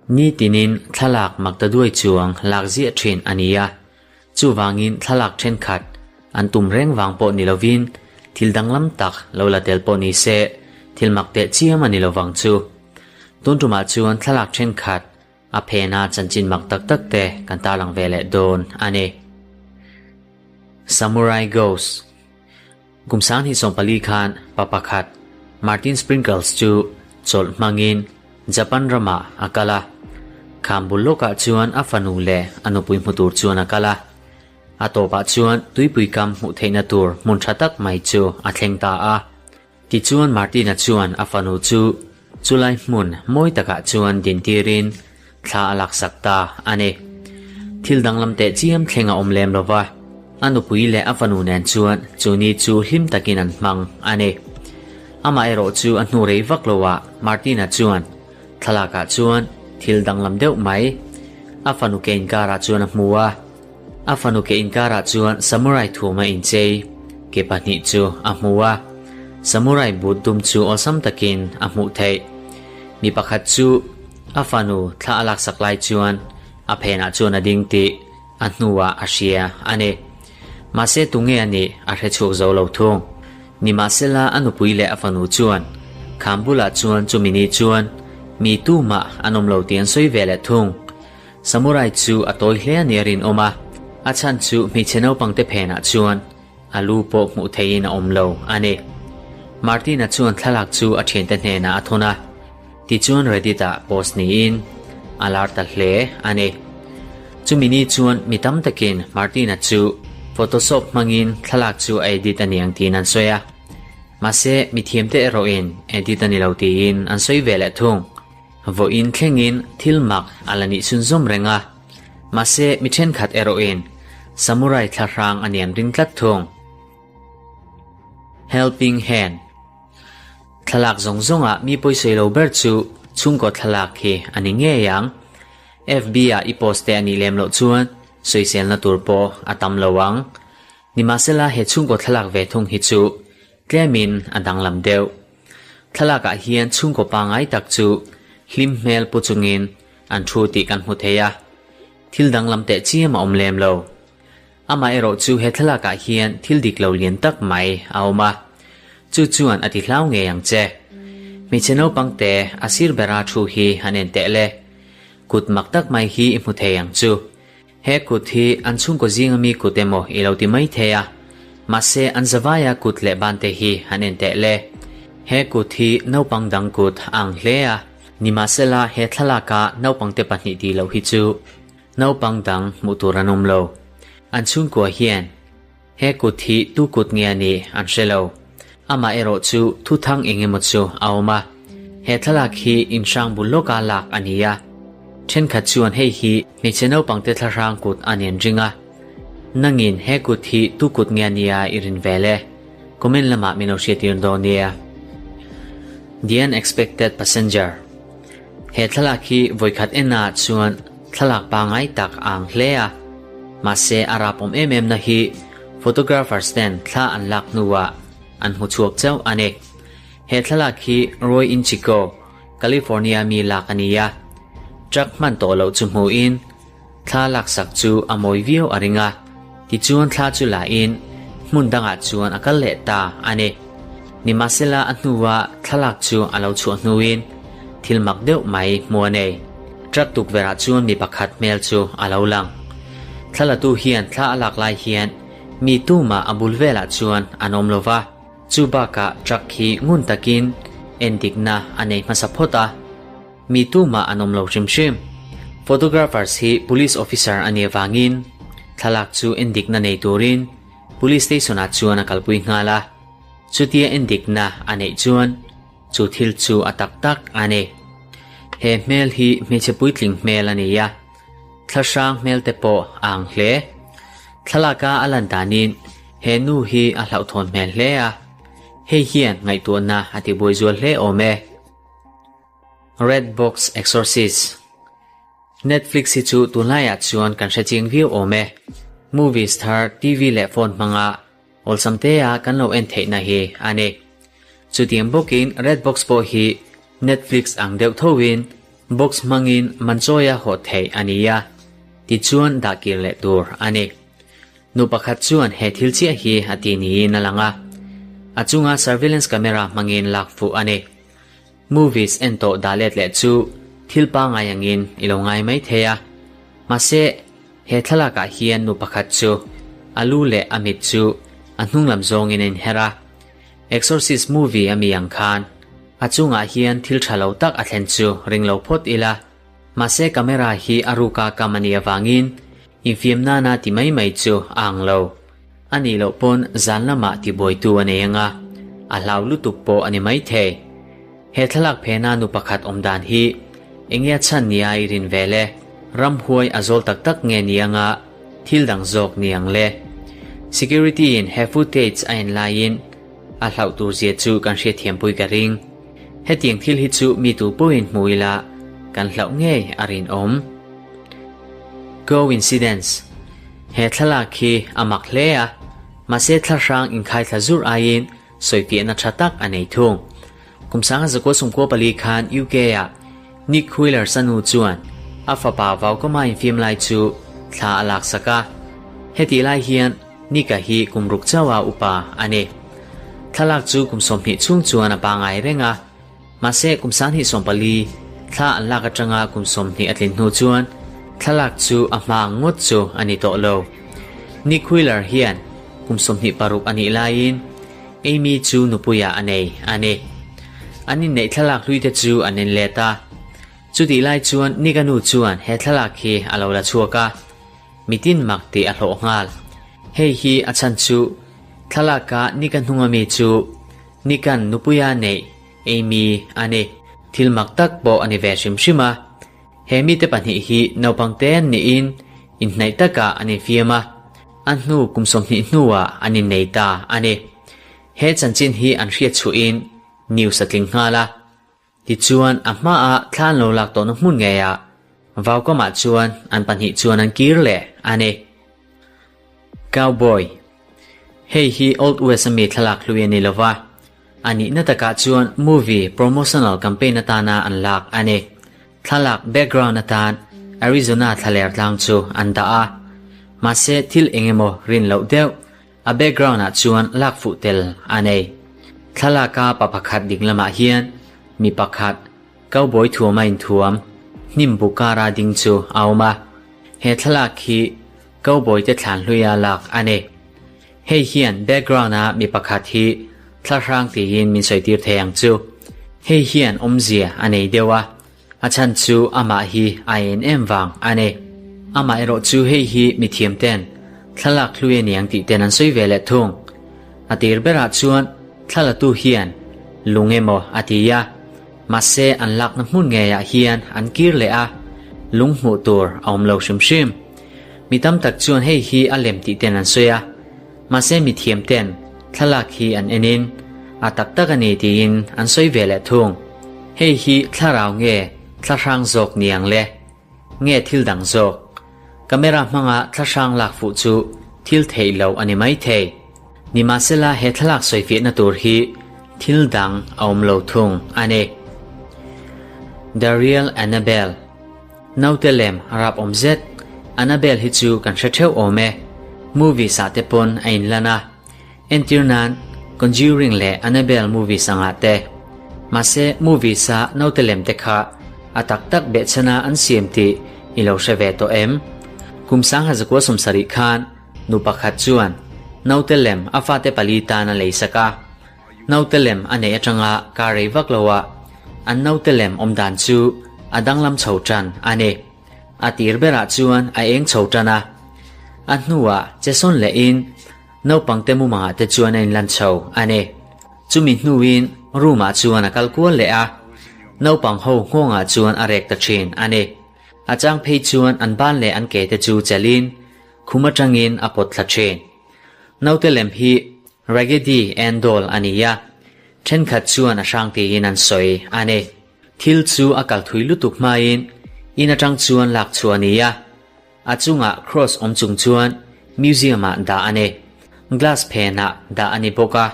Ni tinin thlalak maktaduai chuang lak ziah thin a ni a, chuvangin thlalak thenkhat an tum reng vang pawh ni lovin thil danglam tak lo la tel pawh ni se thil mak teh chiam a ni lovang chu. Tun tumah chuan thlalak thenkhat a phena chanchin mak tak tak te kan tarlang ve leh dawn a ni. Samurai Ghost. Kum 2014 khan pa pakhat Martin Sprinkles chu chawlh hmangin Japan ramah a kal a. Kham bul lawkah chuan a fanu leh a nupui hmu tur chuan a kal a. A tawpah chuan tuipui kam hmuh theihna tur hmun tha tak mai chu a thleng ta a. Tichuan Martin-a chuan a fanu chu chulai hmun mawi takah chuan dintirin thla a laksak ta a ni. Thil danglam teh chiam thleng a awm lem lo va, a nupui leh a fanu nen chuan chu ni chu hlim takin an hmang a ni. Amaherawh chu a hnu rei vak loah Martin-a chuan thlalakah chuan thil danglam deuh mai a fanu ke inkarah chuan a hmu a. A fanu ke inkarah chuan samurai thuam a inchei ke pahnih chu a hmu a, samurai but dum chu awlsam takin a hmuh theih. Mi pakhat chu a fanu thla a laksak lai chuan a phenah chuan a ding tih a hnuah a hria a ni. Mahse tunge a nih a hre chhuak zo lo thung. Nimahsela a nupui leh a fanu chuan kham bulah chuan chumi ni chuan mi tumah an awm lo tih an sawi ve leh thung. Samurai chu a tawi hle a ni a rinawm a, a chhan chu hmeichhe naupangte phenah chuan a lu pawh hmuh theihin a awm lo a ni. Martina chuan thlalak chu a thiante hnenah a thawn a, tichuan Reddit-ah post niin a lar ta hle a ni. Chumi ni chuan mi tam takin Martina chu Photoshop hmangin thlalak chu a edit a niang tiin an sawi a, mahse mithiamte erawhin edit a ni lo tiin an sawi ve leh thung. Vawiin thlengin thil mak a la nih chhunzawm reng a, mahse mi thenkhat erawhin samurai thlahrang a nian ring tlat thung. Helping Hand Thlalak zawng zawngah mi pawisawi lo ber chu chhungkaw thlalak hi a ni ngei ang. FB ah i post te a nih lem loh chuan sawiselna tur pawh a tam lo ang. Nimahsela he chhungkaw thlalak ve thung hi chu Tlemin a danglam deuh. Thlalakah hian chhungkaw pangngai tak chu hlim hmel pu chungin an thu tih kan hmu thei a, thil danglam teh chiam a awm lem lo. Amaherawh chu he thlalakah hian thil dik lo lian tak mai a awm a, chu chuan a ti hlau ngei ang che. Hmeichhe naupang te a sir bera thu hi han en teh le. Kut mak tak mai hi i hmu thei ang chu. He kut hi an chhungkaw zinga mi kut emaw i lo ti mai thei a, mahse an zavaia kut leh bante hi han en teh le. He kut hi naupang dang kut a ang hle a, nimahsela he thlalaka naupangte pahnih tih loh hi chu naupang dang hmuh tur an awm lo. An chhungkua hian he kut hi tu kut nge a nih an hre lo. Amah erawh chu thuthang eng emaw chu a awm a, he thlalak hi inhrang bul lawka lak a ni a. Thenkhat chuan hei hi hmeichhe naupangte thlahrang kut a nen ring a, nangin he kut hi tu kut nge a nia i rin vel e? Comment lamah min lo hriattir dawn nia. The Unexpected Passenger He thlalak hi vawikhat enah chuan thlalak pangngai tak a ang hle a, mahse a rapawm em em na hi photographers ten thla an lak hnuah an hmu chhuak chauh a ni. He thlalak hi Roy Inchico, California mi lak a ni a, truck hman tawh loh chu hmuhin thla laksak chu a mawi viau a ring a, tichuan thla chu lahin hmun dangah chuan a kal leh ta a ni. Nimahsela a hnua thlalak chu a lo chhuah hnuin thil mak deuh mai hmu a nei. Truck tukverhah chuan mi pakhat hmel chu a lo lang. Thlalatu hian thla a lak lai hian mi tumah a bul velah chuan an awm lo va. Chu bakah truck hi ngun takin endikna a nei hmasa phawt a, mi tumah an awm lo hrim hrim. Photographers hi police officer a nih avangin thlalak chu endikna nei turin police station ah chuan a kalpui nghal a. Chutia endikna a neih chuan chu thil chu a tak tak a ni. He hmel hi hmeichhe puitling hmel a ni a, thlahrang hmel te pawh a ang hle. Thlalaka a lan danin he nu hi a hlauhthawn hmel hle a, hei hian ngaihtuahna a tibuai zual hle awm e. Red Box Exorcist Netflix hi chu tunlaiah chuan kan hre ching viau awm e. Movies thar TV leh phone hmanga awlsam tea kan lo en theihna hi a ni. Chutiang bawkin Red Box pawh hi Netflix ang deuh thoin. Box hmangin man chawia hawh theih a ni a, tichuan dah kir leh tur a ni. Nu pakhat chuan he thil chiah hi a ti niin a lang a, a chunga surveillance camera hmangin lak fuh a ni. Movies en tawh dah let leh chu thil pangngai angin i lo ngai mai thei a, mahse he thlalakah hian nu pakhat chu a lu leh a mit chu a hnunglam zawngin a inher a, Exorcist movie a mi ang khan a chungah hian thil tha lo tak a thlen chu ring lo phawt ila, mahse camera hi a ruka kam a nih avangin infiam nana ti mai mai chu a ang lo. A nih loh pawn zan lamah tibuaitu a nei anga, a hlau lutuk pawh a ni maithei. He thlalak phena nu pakhat awm dan hi enge a chhan nia i rin ve le? Ramhuai a zawl tak tak nge ni anga thil dang zawk ni ang le? Security in he footage a en laiin a hlauh tur zia chu kan hriatthiampui ka ring. Hetiang thil hi chu mi tu pawhin hmu ila kan hlauh ngei a rinawm. Coincidence. He thlalak hi a mak hle a, mahse thlahrang inkhaithla zur aiin sawifiahna tha tak a nei thung. Kum sanga zakua sumkua pali khan UK-ah Nick Wheeler sanu chuan a fapa Vaukama infiam lai chu thla a laksak a. Hetih lai hian Nick-a hi kum ruk chauha upa a ni. Thlalak chu kum 20 chhung chuan a pangngai reng a, mahse kum 2014 thla an lak atanga kum 20 a tlin hnu chuan thlalak chu a hma ang ngawt chu a ni tawh lo. Nick Wheeler hian kum 26 a nih laiin Amy chu nupuiah a nei a ni. An inneih thlalak hlui te chu an en let a. Chutih lai chuan Nick-a nu chuan he thlalak hi a lo la chhuak a. Mitin mak tih a hlawh nghal. Hei hi a chhan chu thlalaka Nick-a hnunga mi chu Nick-a'n nupuia neih Amy a ni. Thil mak tak pawh a ni ve hrim hrim a. He mite pahnih hi naupang te an niin inhnaih takah an infiam a, a hnu kum 20 hnuah an innei ta a ni. He chanchin hi an hriat chhuahin news a tling nghal a. Tichuan a hmaah thla an lo lak tawhna hmun ngeiah Vaukamah chuan an pahnih chuan an kir leh a ni. Cowboy. Hei hi Old West ami thlalak hlui a ni lova, a nihna takah chuan movie promotional campaign atana an lak a ni. Thlalak background atan Arizona thlaler tlang chu an dah a, mahse thil eng emaw rin loh deuh a background ah chuan lak fuh tel a nei. Thlalaka pa pakhat ding lamah hian mi pakhat cowboy thuama inthuam hnim bu kara ding chu a awm a, he thlalak hi Cowboy te thlan hluia lak a ni. Hei hian background a mi pakhat hi thlahrang tiin min sawitir thei ang chu. Hei hian awmzia a nei deuh a, a chhan chu amah hi a en em vang a ni. Amah erawh chu hei hi mithiam ten thlalak hlui a niang tih ten an sawi ve leh thung. A tir berah chuan thlalatu hian lung emaw a ti a, mahse an lakna hmun ngeiah hian an kir leh a, lung hmuh tur a awm lo hrim hrim. Mi tam tak chuan hei hi a lem tih ten an sawi a, mahse mi thiam ten thlalak hi an enin a tak tak a ni tiin an sawi ve leh thung. Hei hi thlarau nge thlahrang zawk ni ang le? Nge thil dang zawk? Camera hmanga thlahrang lak fuh chu thil theih loh a ni mai thei. Nimahsela he thlalak sawifiahna tur hi thil dang a awm lo thung a ni. The Real Annabelle. Naute lem rap awm zet, Annabelle hi chu kan hre theuh awm e. Movies ah te pawn a inlan a. Entir nan Conjuring leh Annabelle movies angah te. Mahse movies a naute lem te kha a tak tak behchhana an siam tih i lo hre ve tawh em? Kum 1970 khan nu pakhat chuan naute lem a fate pali tan a leisak a. Naute lem a neih atanga kar rei vak lo a, an naute lem awm dan chu a danglam chho tan a ni. A tir berah chuan a eng chho tan a, a hnuah che sawn lehin naupangte mumangah te chuan a inlan chho a ni. Chumi hnuin room ah chuan a kal kual leh a, naupang ho nghawngah chuan a rek ta thin a ni. A chang phei chuan an ban leh an ke te chu chelhin khum atangin a pawt thla thin. Naute lem hi Raggedy Ann doll a ni a, thenkhat chuan a hrang tiin an sawi a ni. Thil chu a kal thui lutuk hmain in atang chuan lak chhuah a ni a, a chungah cross awm chung chuan museum ah dah a ni. Glass phenah dah a ni bawk a,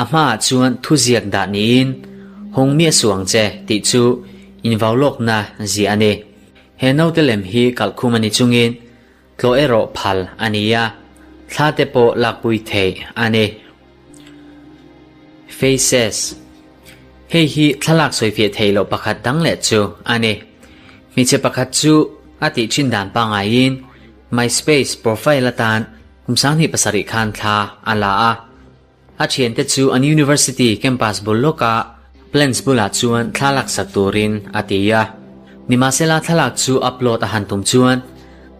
a hmaah chuan thuziak dah niin, Hawng miah suh ang che tih chu invaulawkna ziah a ni. He naute lem hi kalhkhum a ni chungin tlawh erawh phal a ni a, thla te pawh lakpui theih a ni. Faces, Hei hi thlalak sawifiah theih loh pakhat dang leh chu a ni. Hmeichhe pakhat chu a tih thin dan pangaiin MySpace profile atan kum 27 khan thla a la a. A thiante chu an university campus bul lawka plants bulah chuan thla laksak turin a ti a. Nimahsela thlalak chu upload a han tum chuan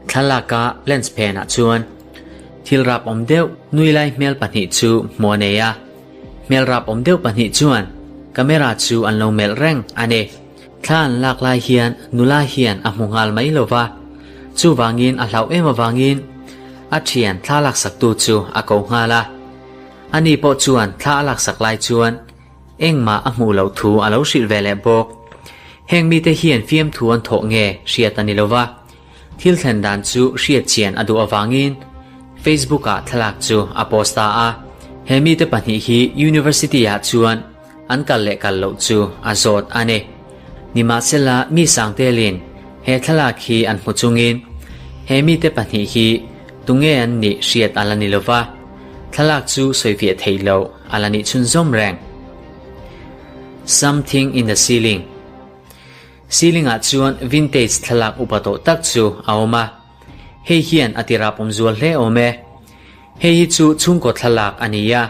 thlalaka plants phenah chuan thil rap awm deuh nui lai hmel pahnih chu hmuh a nei a. Hmel rap awm deuh pahnih chuan camera chu an lo melh reng a ni. Thla an lak lai hian nula hian a hmu nghal mai lo va, chuvangin a hlauh em avangin a thian thla laksaktu chu a ko nghal a. Ani pawh chuan thla a laksak lai chuan engmah a hmuh loh thu a lo hrilh ve leh bawk. Heng mite hian fiamthu an thawh nge hriat a ni lo va, thil thlen dan chu hriat chian a duh avangin Facebook-ah thlalak chu a post ta a. He mite pahnih hi University-ah chuan An kal leh kal loh chu a zawt a ni. Nimahsela mi sangtelin he thlalak hi an hmu chungin he mite pahnih hi tunge an nih hriat a la ni lova, thlalak chu sawifiah theih loh a la nih chhunzawm reng. Something in the ceiling Ceiling ah chuan vintage thlalak upa tawh tak chu a awm a, hei hian a ti rapawm zual hle awm e. Hei hi chu chhungkaw thlalak a ni a.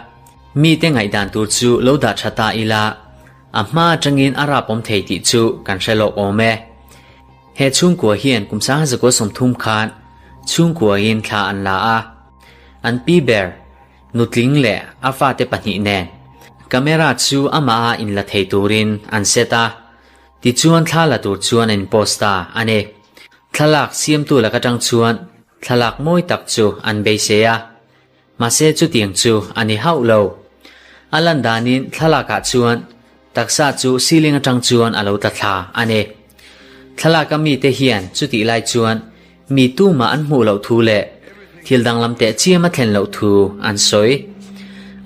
Mite ngaihdan tur chu lo dah tha ta ila, a hma atangin a rap awm thei tih chu kan hre lawk awm e. He chhungkua hian kum 1930 khan chhungkuain thla an la a, an pi ber, nutling leh a fate pahnih nen camera chu amaha inla thei turin an set a, tichuan thla la tur chuan an inpost ta a ni. Thlalak siamtu lak atang chuan thlalak mawi tak chu an beisei a. Mahse chutiang chu a ni hauh lo. A lan danin thlalakah chuan taksa chu ceiling atang chuan a lo tla thla a ni. Thlalaka mite hian chutih lai chuan mi tumah an hmuh loh thu leh thil danglam teh chiam a thlen loh thu an sawi.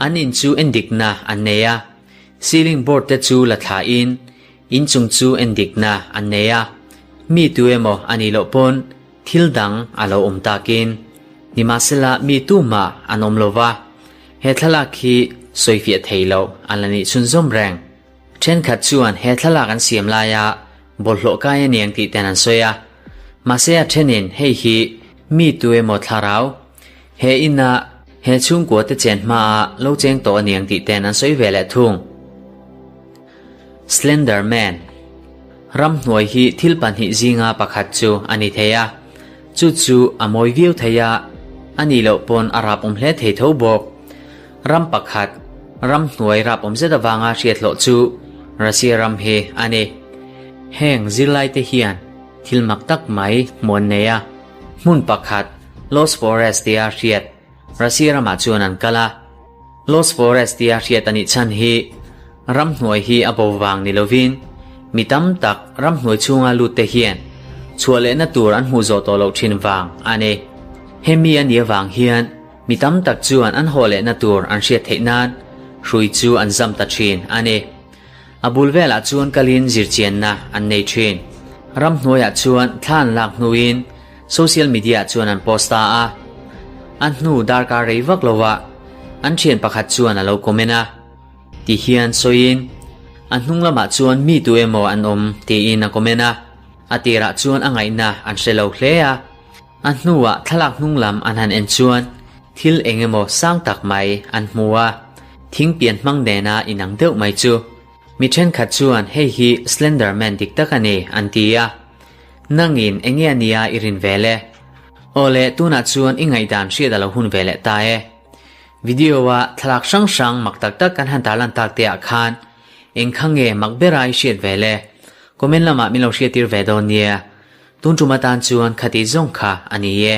An in chu endikna an nei a, ceiling board te chu la thla in inchung chu endikna an nei a, mi tu emaw a nih loh pawn Thil dang a lo awm takin, nimahsela mi tumah an awm lo va, he thlalak hi sawifiah thei loh an la nih chhunzawm reng. Thenkhat chuan he thlalak an siam laia bawlhhlawh kai a niang tih ten an sawi a, mahse a thenin hei hi mi tu emaw thlarau, he ina he chhungkua te chen hmaa lo cheng tawh a niang tih ten an sawi ve leh thung. Slender Man, Ramhnuai hi thil pahnih zinga pakhat chu a ni thei a, chu chu a mawi viau thei a, a nih loh pawn a rap awm hle thei tho bawk. Ram pakhat, ramhnuai rap awm zet avanga hriat hlawh chu Russia ram hi a ni. Heng zirlaite hian thil mak tak mai hmuh an nei a, hmun pakhat Lost Forest tia hriat Russia ramah chuan an kal a. Lost Forest tia hriat a nih chhan hi ramhnuai hi a bo vang ni lovin mi tam tak ramhnuai chhunga lut te hian chhuah lehna tur an hmuh zawh tawh loh thin vang a ni. Hemi a nih avang hian mi tam tak chuan an haw lehna tur an hriat theih nan hrui chu an zam ta thin a ni. A bul velah chuan kalin zirchianna an nei thin. Ramhnuaiah chuan thla an lak hnuin Social media ah chuan an post ta a, a hnu darkar rei vak lo ah an thian pakhat chuan a lo comment a, ti hian sawiin a hnung lamah chuan mi tu emaw an awm tiin a comment a, a tirah chuan a ngaihna an hre lo hle a, a hnuah thlalak hnung lam an han en chuan thil eng emaw sang tak mai an hmu a, thing pian hmang nena inang deuh mai chu mi thenkhat chuan hei hi Slender Man dik tak a ni an ti a. Nangin enge a nia i rin ve le? Aw le, tunah chuan i ngaihdan hriat a lo hun ve leh ta e. Video a thlalak hrang hrang mak tak tak kan han tarlan tak te ah khan eng kha nge mak bera i hriat ve le? Comment lamah min lo hriattir ve dawn nia. Tun tum atan chuan khati zawng kha a ni e.